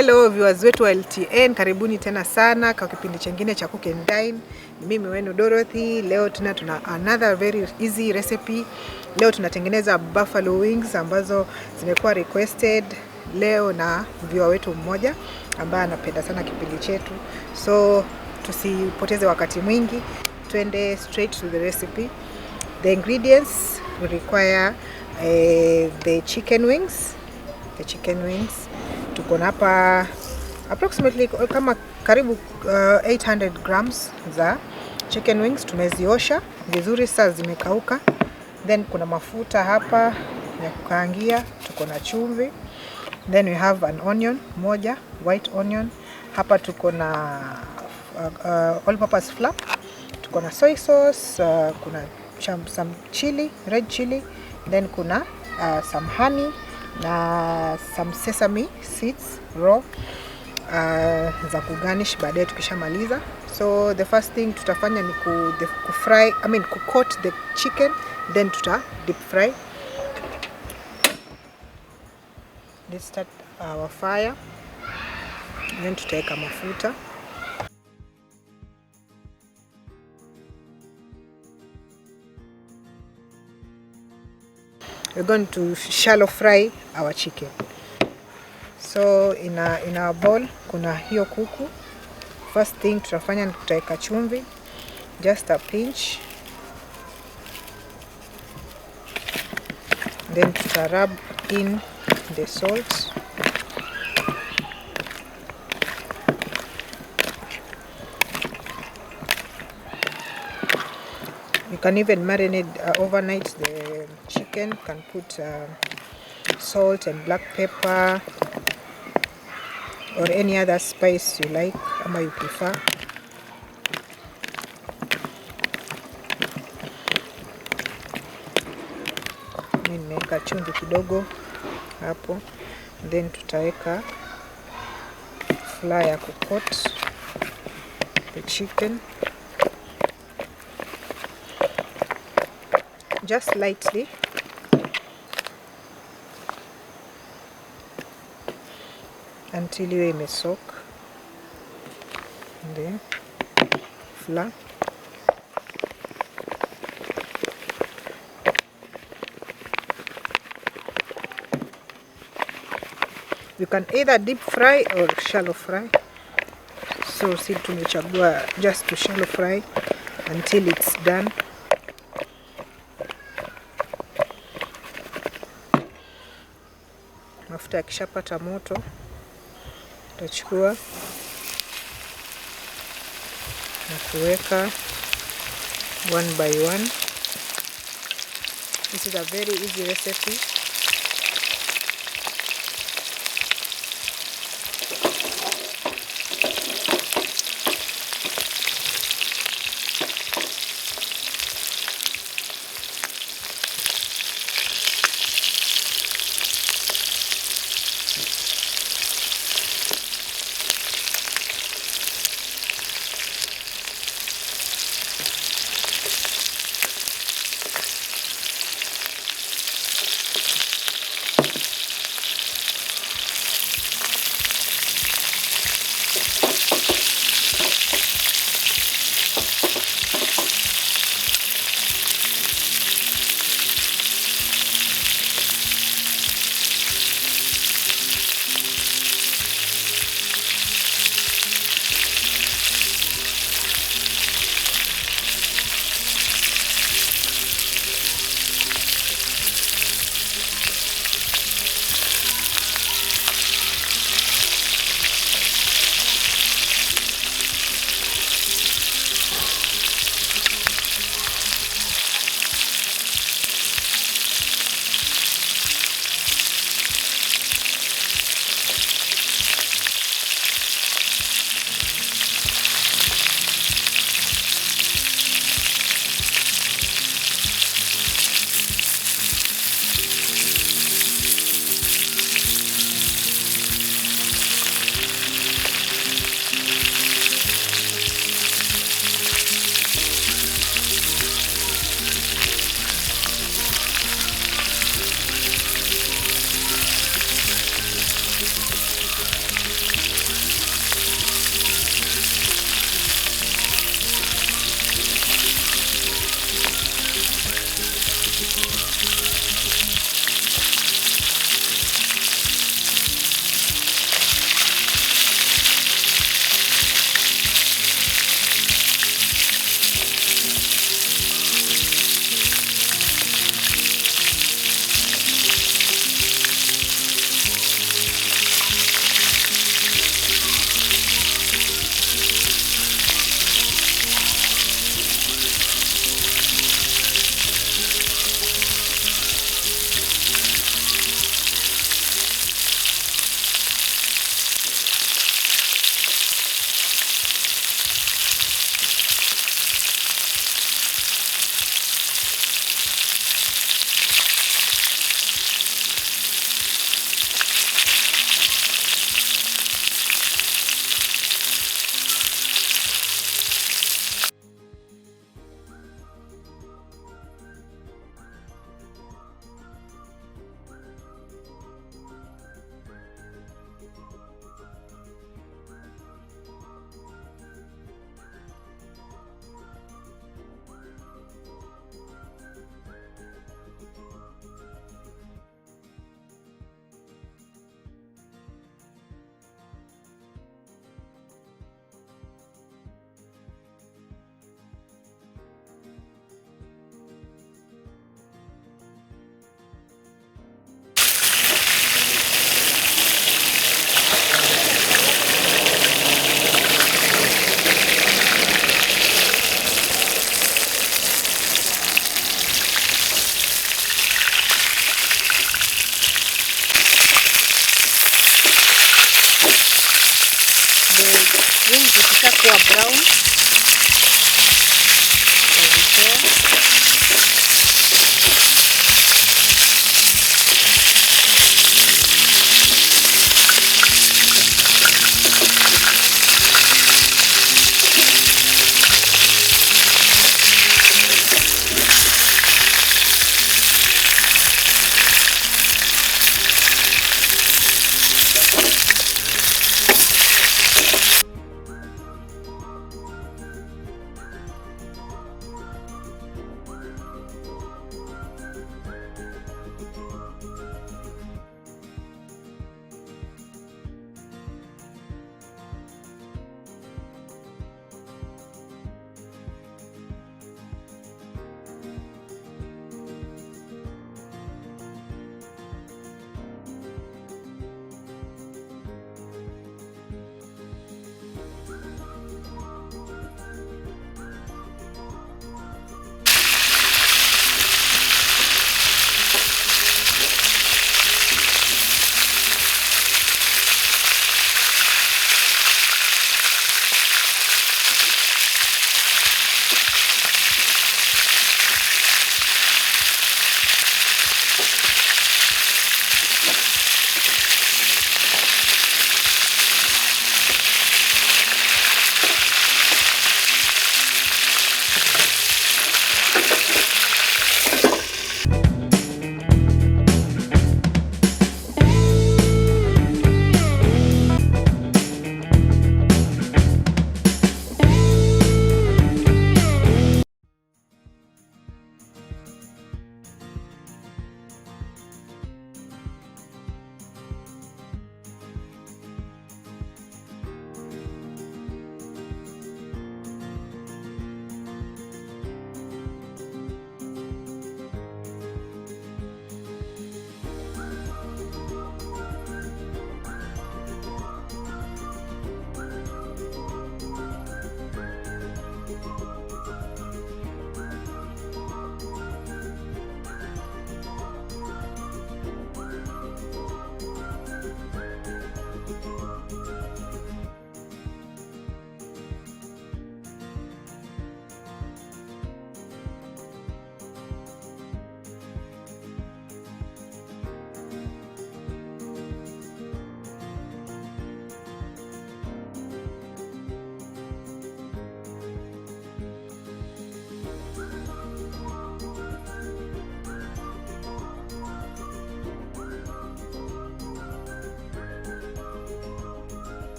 Hello viewers wetu wa LTN, karibuni tena sana kwa kipindi chengine cha Cook and Dine. Ni mimi wenu Dorothy. Leo tuna another very easy recipe. Leo tunatengeneza buffalo wings ambazo zimekuwa requested leo na viewer wetu mmoja ambaye anapenda sana kipindi chetu. So tusipoteze wakati mwingi, twende straight to the recipe. The ingredients we require the chicken wings. The chicken wings tuko na hapa approximately kama karibu 800 grams za chicken wings. Tumeziosha vizuri, sasa zimekauka. Then kuna mafuta hapa ya kukaangia, tuko na chumvi. Then we have an onion moja, white onion. Hapa tuko na all purpose flour, tuko na soy sauce, kuna some chili, red chili, then kuna some honey na some sesame seeds raw za kugarnish baadaye tukishamaliza. So the first thing tutafanya ni ku fry, I mean ku coat the chicken, then tuta deep fry. Let's start our fire. Then tutaweka mafuta. We're going to shallow fry our chicken. So in our bowl kuna hiyo kuku. First thing tutafanya ni tutaweka chumvi, just a pinch. Then tuta rub in the salt. You can even marinate overnight the chicken. You can put salt and black pepper or any other spice you like ama you prefer. Nimeweka chumvi kidogo hapo. Then tutaweka flour ya kucoat the chicken. Just lightly. Until iwe imesoak the flour. You can either deep fry or shallow fry. So si tumechagua just to shallow fry until it's done. Mafuta yakishapata moto tutachukua na kuweka one by one. This is a very easy recipe.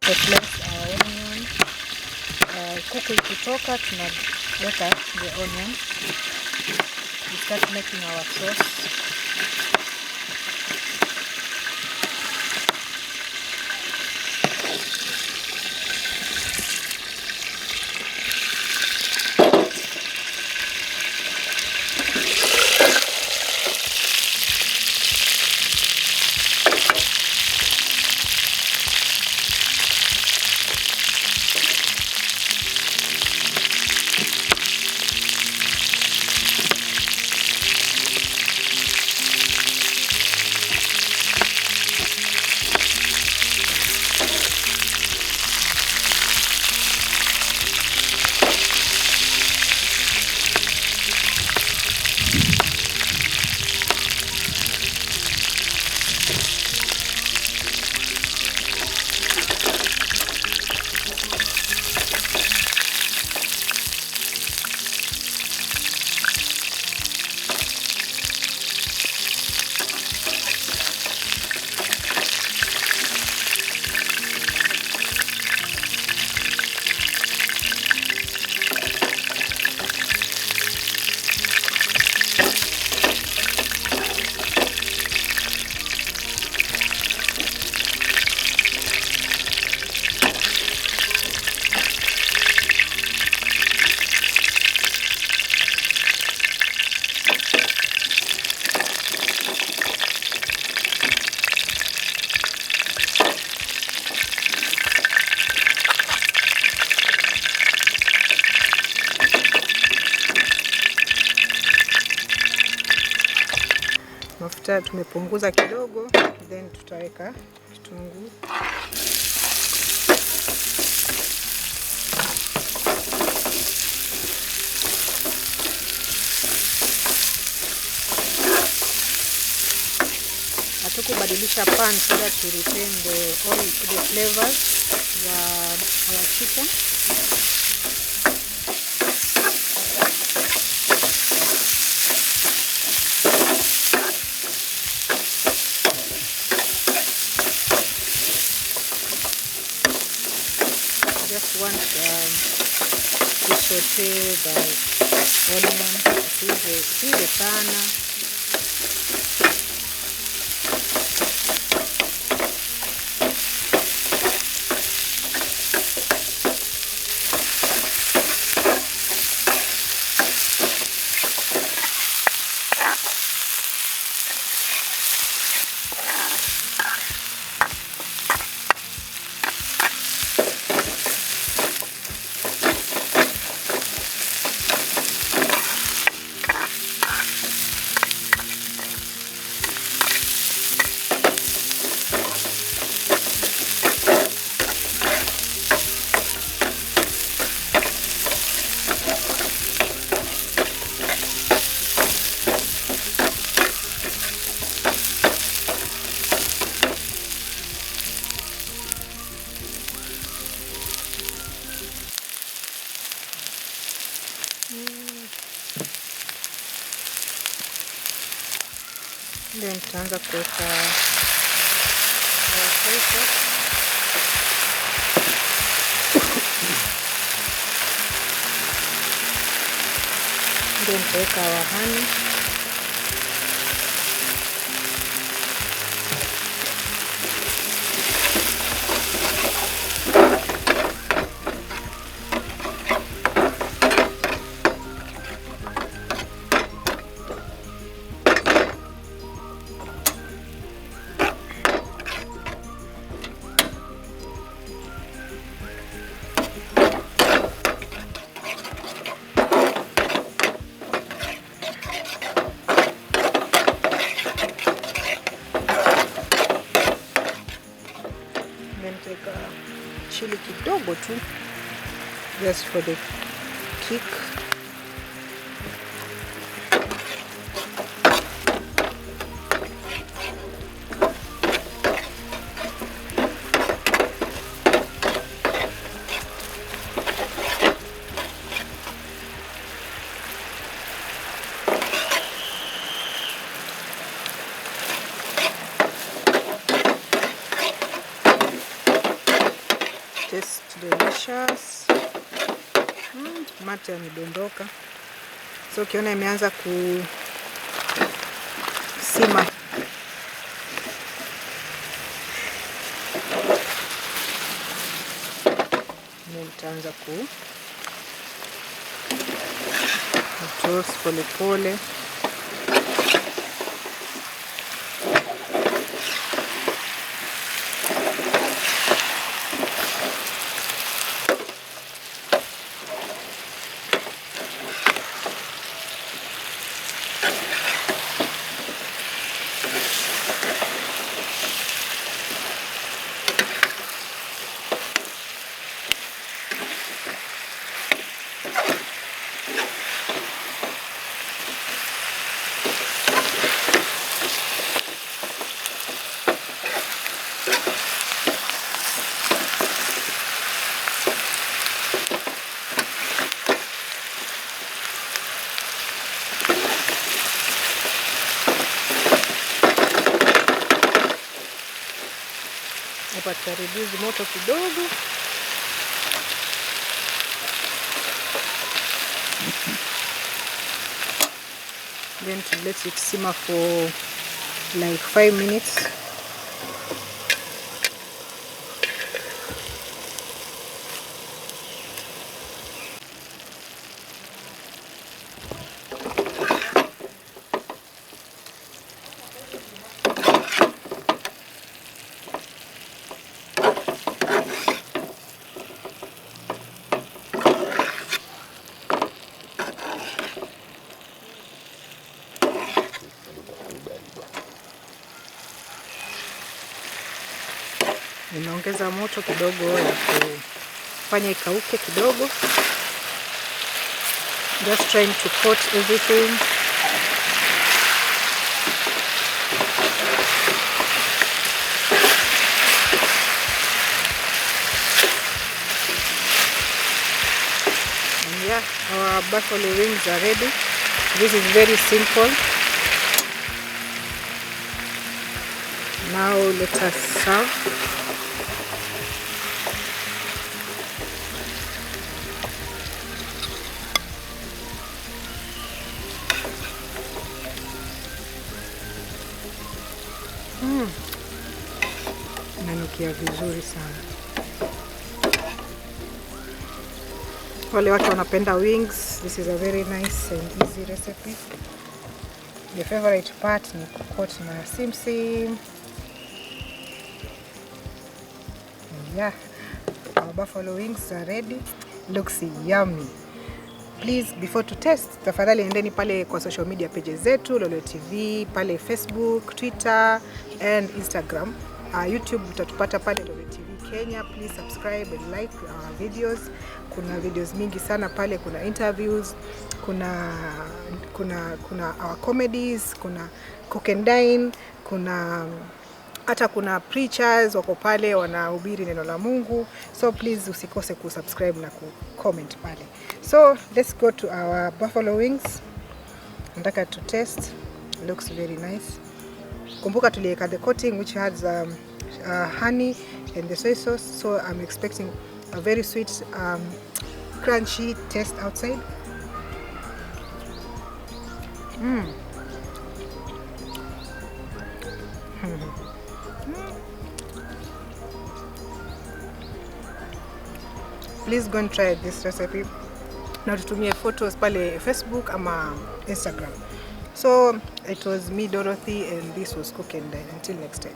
Slice our onion. Kuku ikitoka tunaweka the onion. We start making our sauce. Mafuta tumepunguza kidogo, then tutaweka kitunguu. Hatukubadilisha pan so that we retain the oil, the flavors za our chicken. Just want to saute the onion, isiive sana. Then tutaanza kuweka soy sauce. Then tutaweka our honey. Chili kidogo tu, just for the kick. Yote yamedondoka. So ukiona imeanza ku simmer, nitaanza ku toast pole pole. Hapa tutareduce moto kidogo. Then to let it simmer for like 5 minutes. Nimeongeza moto kidogo ya kufanya ikauke kidogo. Just trying to coat everything. And yeah, our buffalo wings are ready. This is very simple. Now let us serve. Inanukia vizuri sana. Wale watu wanapenda wings, this is a very nice and easy recipe. The favorite part ni kukot na simsim. And yeah, our buffalo wings are ready. Looks yummy. Please, before to test, tafadhali endeni pale kwa social media pages zetu, Lolwe TV, pale Facebook, Twitter and Instagram. YouTube utatupata pale Lolwe TV Kenya. Please subscribe and like our videos. Kuna videos mingi sana pale, kuna interviews, kuna our comedies, kuna cook and dine, kuna hata kuna preachers wako pale wanahubiri neno la Mungu. So please usikose kusubscribe na kucomment pale. So let's go to our buffalo wings. Nataka to test. Looks very nice. Kumbuka tuliweka the coating which has honey and the soy sauce, so I'm expecting a very sweet crunchy taste outside. Please go and try this recipe. Na tutumie photos pale Facebook ama Instagram. So it was me, Dorothy, and this was Cook and Dine. Until next time.